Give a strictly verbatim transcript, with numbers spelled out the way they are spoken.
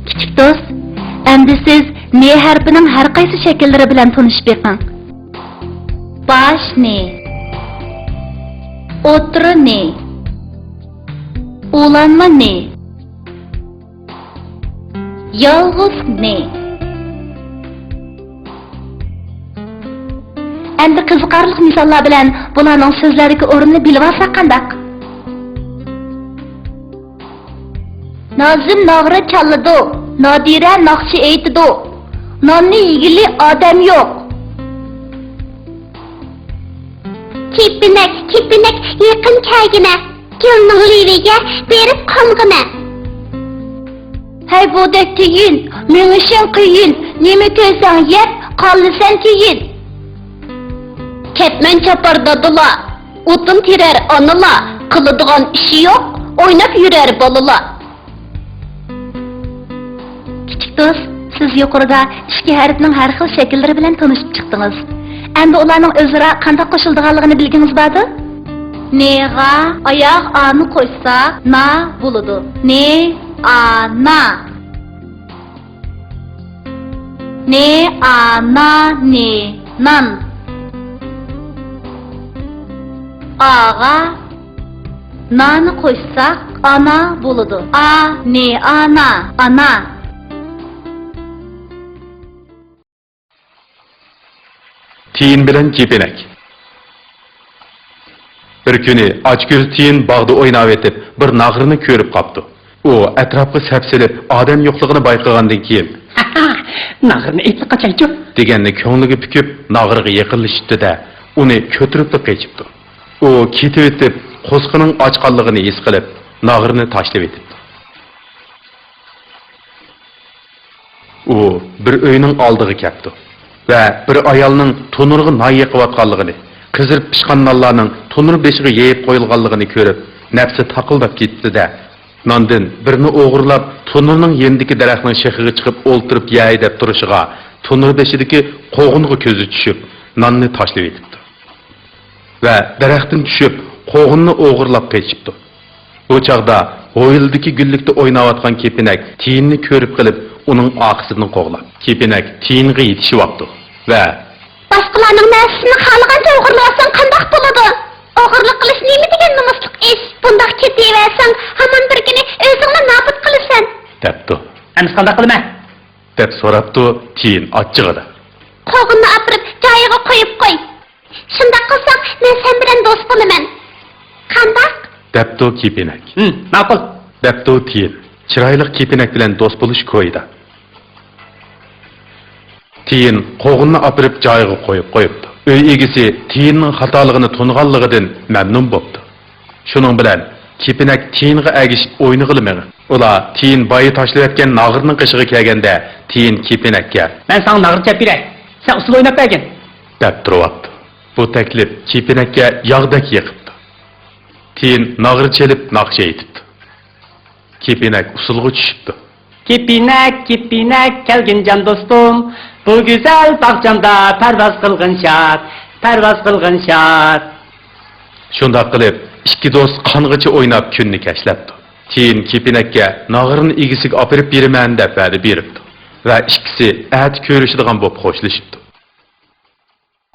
كىچىك دوست، ئەمدى سىز نې ھەرپىنىڭ ھەر قايسى شەكىللىرى بىلەن تونۇشۇپ بېقىڭ. باش نې، ئوتتۇرا نې، ئۇلانما نې، يالغۇز نې. ئەمدى قىزىقارلىق مىساللار بىلەن بۇلارنىڭ سۆزلەردىكى ئورنىنى بىلىۋالساق قانداق؟ نازىم ناغرا چالىدۇ، نادىرە ناخشا ئېيتىدۇ، ناننى يېگىلى ئادەم يوق. كېپىنەك، كېپىنەك، يېقىن كەلگىنە، گۈلنىڭ لېۋىگە بېرىپ قونغىنە. ھەي، بۇدەك تېگىن، مېڭىشىڭ قىيىن، نېمە كۆرسەڭ يەپ قالىسەن كېيىن. كەتمەن چاپار دادىلار، ئوتۇن تېرەر ئانىلار، قىلىدىغان ئىشى يوق، ئويناپ يۈرەر بالىلار. كىچىك دوست، سىز يۇقىرىدا ئىككى ھەرپنىڭ ھەر خىل شەكىللىرى بىلەن تونۇشۇپ چىقتىڭىز. ئەمدى ئۇلارنىڭ ئۆزئارا قانداق قوشۇلىدىغانلىقىنى بىلگىڭىز باردۇ؟ نېغا ئاياغ ئانى قوشساق، نا بولىدۇ. نې، ئا، نا. نې، ئا، نا، نې، نان. ئاغا نانى قوشساق، ئانا بولىدۇ. ئا، نې، ئا، نا، ئانا. تىيىن بىلەن كېپىنەك. بىر كۈنى ئاچكۆز تىيىن باغدا ئويناۋېتىپ، بىر ناغرىنى كۆرۈپ قاپتۇ. ئۇ ئەتراپقا سەپسېلىپ، ئادەم يوقلۇقىنى بايقىغاندىن كېيىن، ناغرىنى ئېيتلىق قاچايچۇ، دېگەننى كۆڭلىگە پۈكۈپ، ناغرىغا يېقىنلىشىپتۇ-دە، ئۇنى كۆتۈرۈپلا قېچىپتۇ. ئۇ كېتىۋېتىپ، قوسىقىنىڭ ئاچقانلىقىنى ھېس قىلىپ، ناغرىنى تاشلىۋېتىپتۇ. ئۇ بىر ئۆينىڭ ئالدىغا كەپتۇ ۋە بىر ئايالنىڭ تونۇرغا نان يېقىۋاتقانلىقىنى، قىزىرىپ پىشقان نانلارنىڭ تونۇر بېشىغا يېيىپ قويۇلغانلىقىنى كۆرۈپ، نەپسى تاقىلداپ كېتىپتۇ-دە، ناندىن بىرنى ئوغرىلاپ، تونۇرنىڭ يېنىدىكى دەرەخنىڭ شېخىغا چىقىپ ئولتۇرۇپ يەي دەپ تۇرۇشىغا، تونۇر بېشىدىكى قوغۇنغا كۆزى چۈشۈپ، ناننى تاشلىۋېتىپتۇ ۋە دەرەختىن چۈشۈپ، قوغۇننى ئوغرىلاپ قېچىپتۇ. بۇ چاغدا ھويلىدىكى گۈللۈكتە ئويناۋاتقان كېپىنەك تىيىننى كۆرۈپ قېلىپ، ئۇنىڭ ئارقىسىدىن قوغلاپ، كېپىنەك تىيىنغا يېتىشىۋاپتۇ ۋە، باشقىلارنىڭ نەرسىسىنى خالىغانچە ئوغرىلىۋالساڭ قانداق بولىدۇ؟ ئوغرىلىق قىلىش نېمە دېگەن نومۇسلۇق ئىش؟ بۇنداق كېتىۋەرسەڭ، ھامان بىر كۈنى ئۆزۈڭلا نابۇت قىلىسەن. دەپتۇ. ئەمىسە قانداق قىلىمەن؟ دەپ سوراپتۇ تىيىن ئاچچىقىدا. قوغۇننى ئاپىرىپ جايىغا قويۇپ قوي. شۇنداق قىلساڭ، مەن سەن بىلەن دوست بولىمەن. قانداق؟ دەپتۇ كېپىنەك. ھىم، ماقۇل. دەپتۇ تىيىن، چىرايلىق كېپىنەك بىلەن دوست بولۇش كويىدا. تىيىن قوغۇننى ئاپىرىپ جايىغا قويۇپ قويۇپتۇ. ئۆي ئىگىسى تىيىننىڭ خاتالىقىنى تونۇغانلىقىدىن مەمنۇن بوپتۇ. شۇنىڭ بىلەن كېپىنەك تىيىنغا ئەگىشىپ ئوينىغىلى مېڭىپ، ئۇلار تىيىن بايا تاشلىۋەتكەن ناغرىنىڭ قېشىغا كەلگەندە، تىيىن كېپىنەككە، مەن ساڭا ناغرا چېلىپ بېرەي، سەن ئۇسسۇل ئويناپ بەرگىن، دەپ تۇرۇۋاپتۇ. بۇ تەكلىپ كېپىنەككە ياغدەك يېقىپتۇ. تىيىن ناغرا چېلىپ ناخشا ئېيتىپتۇ. كېپىنەك ئۇسسۇلغا چۈشۈپتۇ. كېپىنەك، كېپىنەك، كەلگىن جان دوستۇم، بۇ گۈزەل باغچامدا پەرۋاز قىلغىن شاد، پەرۋاز قىلغىن شاد. شۇنداق قىلىپ، ئىككى دوست قانغىچە ئويناپ كۈننى كەچلەپتۇ. تىيىن كېپىنەككە ناغرىنى ئىگىسىگە ئاپىرىپ بېرىمەن دەپ ۋەدە بېرىپتۇ ۋە ئىككىسى ئەتە كۆرۈشىدىغان بولۇپ خوشلىشىپتۇ.